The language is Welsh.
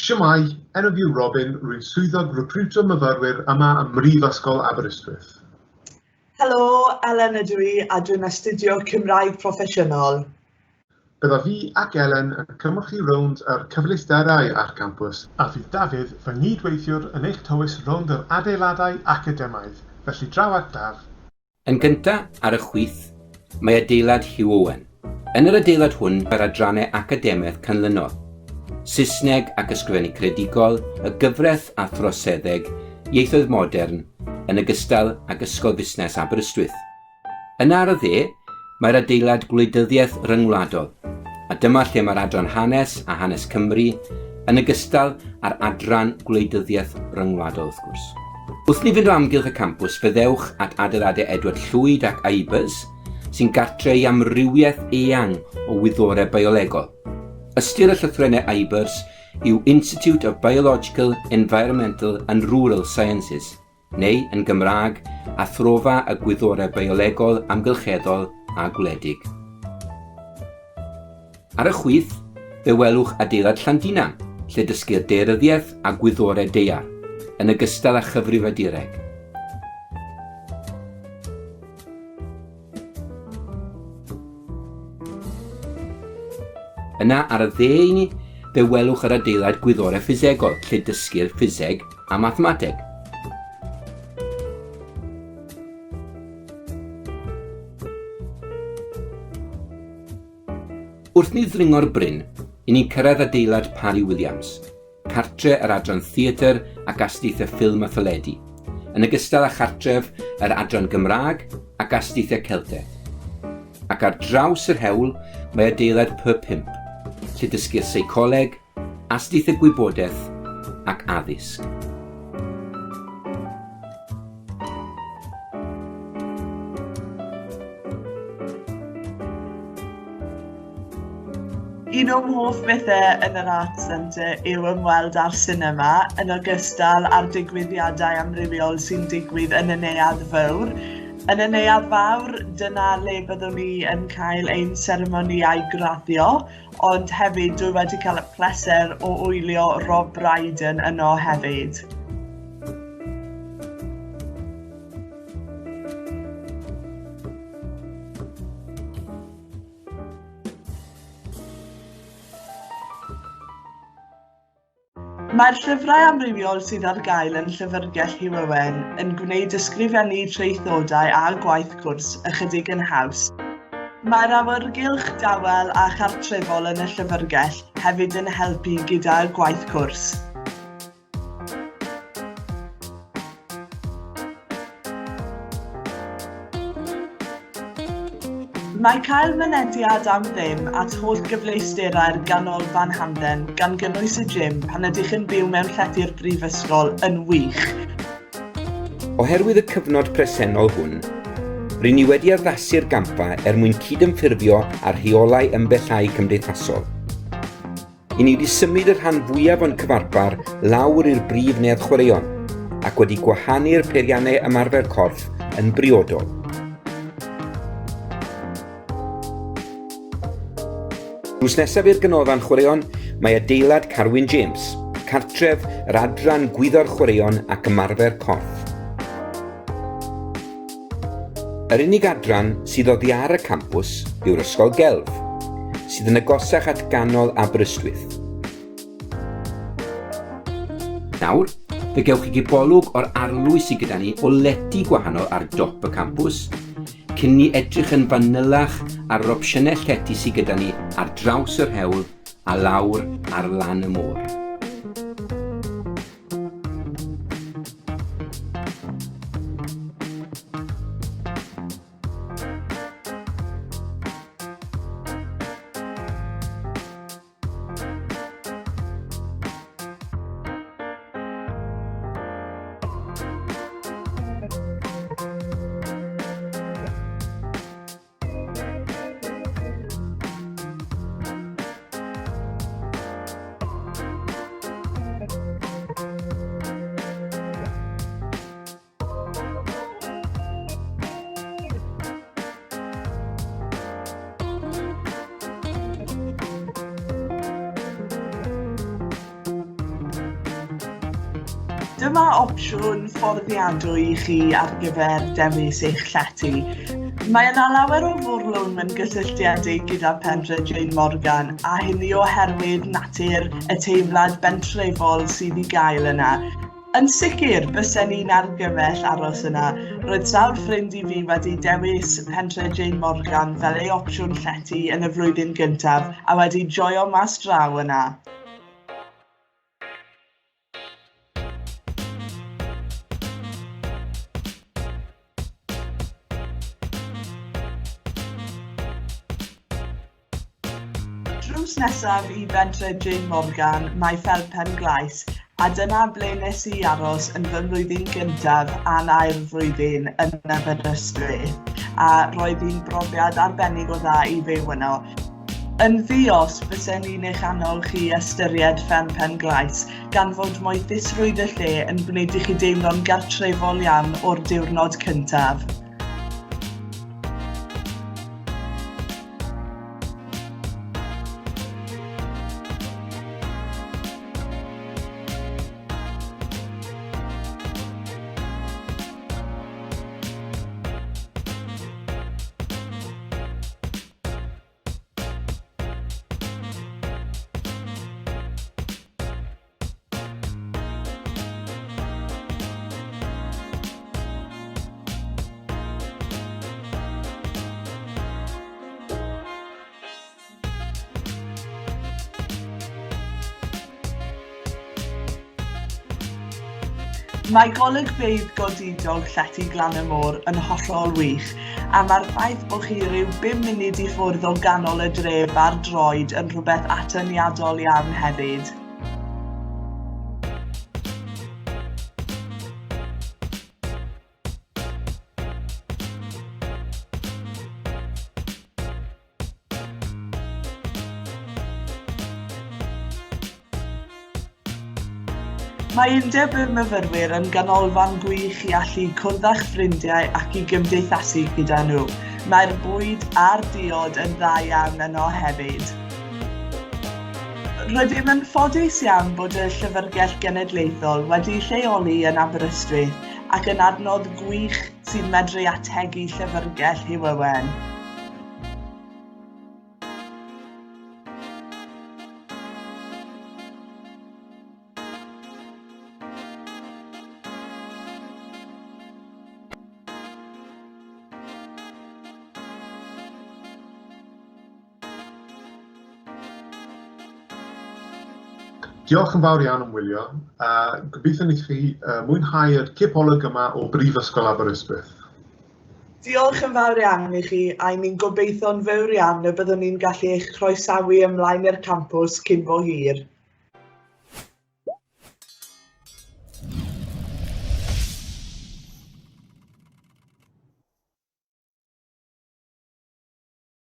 Shwmae, enw fi yw Robin, rwy'n swyddog recriwtio myfyrwyr yma ym Mhrifysgol Aberystwyth. Helo, Elen ydw i a dwi'n astudio Cymraeg Proffesiynol. Byddaf fi ac Elen yn cymryd chi rownd yr cyfleusterau ar campws, a fydd Dafydd, fy nghyd-weithiwr, yn eich tywys rownd yr adeiladau academaidd, felly draw at Daf. Yn gyntaf, ar y chwith, mae adeilad Hugh Owen. Yn yr adeilad hwn mae'r adrannau academaidd canlynol, Saesneg ac Ysgrifennu Creadigol, y Gyfraith a Throseddeg, Ieithoedd Modern, yn ogystal ag Ysgol Fusnes Aberystwyth. Yna ar y dde, mae'r adeilad Gwleidyddiaeth Ryngwladol, a dyma lle mae'r adran Hanes a Hanes Cymru, yn ogystal â'r adran Gwleidyddiaeth Ryngwladol wrth gwrs. Wrth ni fynd o amgylch y campws fe ddewch at adeiladau Edward Llwyd ac IBERS, sy'n gartre i amrywiaeth eang o wyddorau biolegol. Ystyr y llythrennau IBERS yw Institute of Biological, Environmental and Rural Sciences. neu yn Gymraeg, Athrofa y Gwyddorau Biolegol, Amgylcheddol a Gwledig. Ar y chwith, fe welwch adeilad Llandinam, lle dysgir daearyddiaeth a gwyddorau daear, yn ogystal â chyfrifiadureg. Yna, ar y dde i ni, fe welwch yr adeilad gwyddorau ffisegol, lle dysgir ffiseg a mathemateg. Wrth ni ddringo'r bryn, i ni'n cyrraedd adeilad Parry Williams. cartre yr adran theatr ac astudiaethau ffilm a theledu, yn ogystal â chartref yr adran Gymraeg ac astudiaethau Celtaidd. Ac ar draws yr hewl mae adeilad P5, lle dysgir seicoleg, astudiaethau gwybodaeth ac addysg. Un o'm hoff bethau yn yr Arts Centre yw ymweld â'r sinema, yn ogystal â'r digwyddiadau amrywiol sy'n digwydd yn y Neuadd Fawr. Yn y Neuadd Fawr, dyna le byddwn ni yn cael ein seremonïau graddio, ond hefyd dwi wedi cael y pleser o wylio Rob Brydon yno hefyd. Mae'r llyfrau amrywiol sydd ar gael yn Llyfrgell Hugh Owen yn gwneud ysgrifennu traethodau a gwaith cwrs ychydig yn haws. Mae'r awyrgylch dawel a chartrefol yn y llyfrgell hefyd yn helpu gyda gwaith cwrs. Mae cael mynediad am ddim at holl gyfleusterau'r ganolfan hamdden, gan gynnwys y gym, pan ydych yn byw mewn llety'r brifysgol, yn wych. Oherwydd y cyfnod presennol hwn, ry'n ni wedi addasu'r gampfa er mwyn cydymffurfio â'r rheolau ymbellhau cymdeithasol. I ni wedi symud y rhan fwyaf o'n cyfarpar lawr i'r brif neuadd chwaraeon ac wedi gwahanu'r peiriannau ymarfer corff yn briodol. Drws nesaf i'r ganolfan chwaraeon mae adeilad Carwyn James, cartref yr adran gwyddor chwaraeon ac ymarfer corff. Yr unig adran sydd oddi ar y campws yw'r Ysgol Gelf, sydd yn agosach at ganol Aberystwyth. Nawr, fe gewch chi gipolwg o'r arlwy sydd gyda ni o lety gwahanol ar dop y campws, cyn ni edrych yn fanylach ar yr opsiynau llety sydd gyda ni ar draws yr hewl a lawr ar lan y môr. Dyma opsiwn fforddiadwy i chi ar gyfer dewis eich llety. Mae yna lawer o fwrlwm yn gysylltiedig gyda Pentre Jane Morgan, a hynny oherwydd natur y teimlad bentrefol sydd i gael yna. Yn sicr, bysen ni'n argymell aros yna. Roedd sawl ffrind i fi wedi dewis Pentre Jane Morgan fel ei opsiwn llety yn y flwyddyn gyntaf a wedi joio mas draw yna. Drws nesaf i bentre Jane Morgan mae Fferm Pen Glais, a dyna ble nes i aros yn fy mlwyddyn gyntaf a'n ail flwyddyn yn Aberystwyth, a roedd hi'n brofiad arbennig o dda i fyw yno. Yn ddi-os, bysen i'n eich annog chi i ystyried Fferm Pen Glais, gan fod moethusrwydd y lle yn gwneud i chi deimlo'n gartrefol iawn o'r diwrnod cyntaf. Mae golygfeydd godidog Llety Glan y Môr yn hollol wych, a mae'r ffaith bod chi ryw bum munud i ffwrdd o ganol y dref ar droed yn rhywbeth atyniadol iawn hefyd. Mae Undeb y Myfyrwyr yn ganolfan gwych i allu cwrdd â'ch ffrindiau ac i gymdeithasu gyda nhw. Mae'r bwyd a'r diod yn dda iawn yno hefyd. Rydym yn ffodus iawn bod y Llyfrgell Genedlaethol wedi lleoli yn Aberystwyth ac yn adnodd gwych sy'n medru ategu Llyfrgell Hugh Owen. Diolch yn fawr iawn am wylio, a gobeithio wneith chi mwynhau'r cipolwg yma o Brifysgol Aberystwyth. Diolch yn fawr iawn i chi, a 'y ni'n gobeithio'n fawr iawn y byddwn ni'n gallu eich croesawu ymlaen i'r campws cyn bo hir.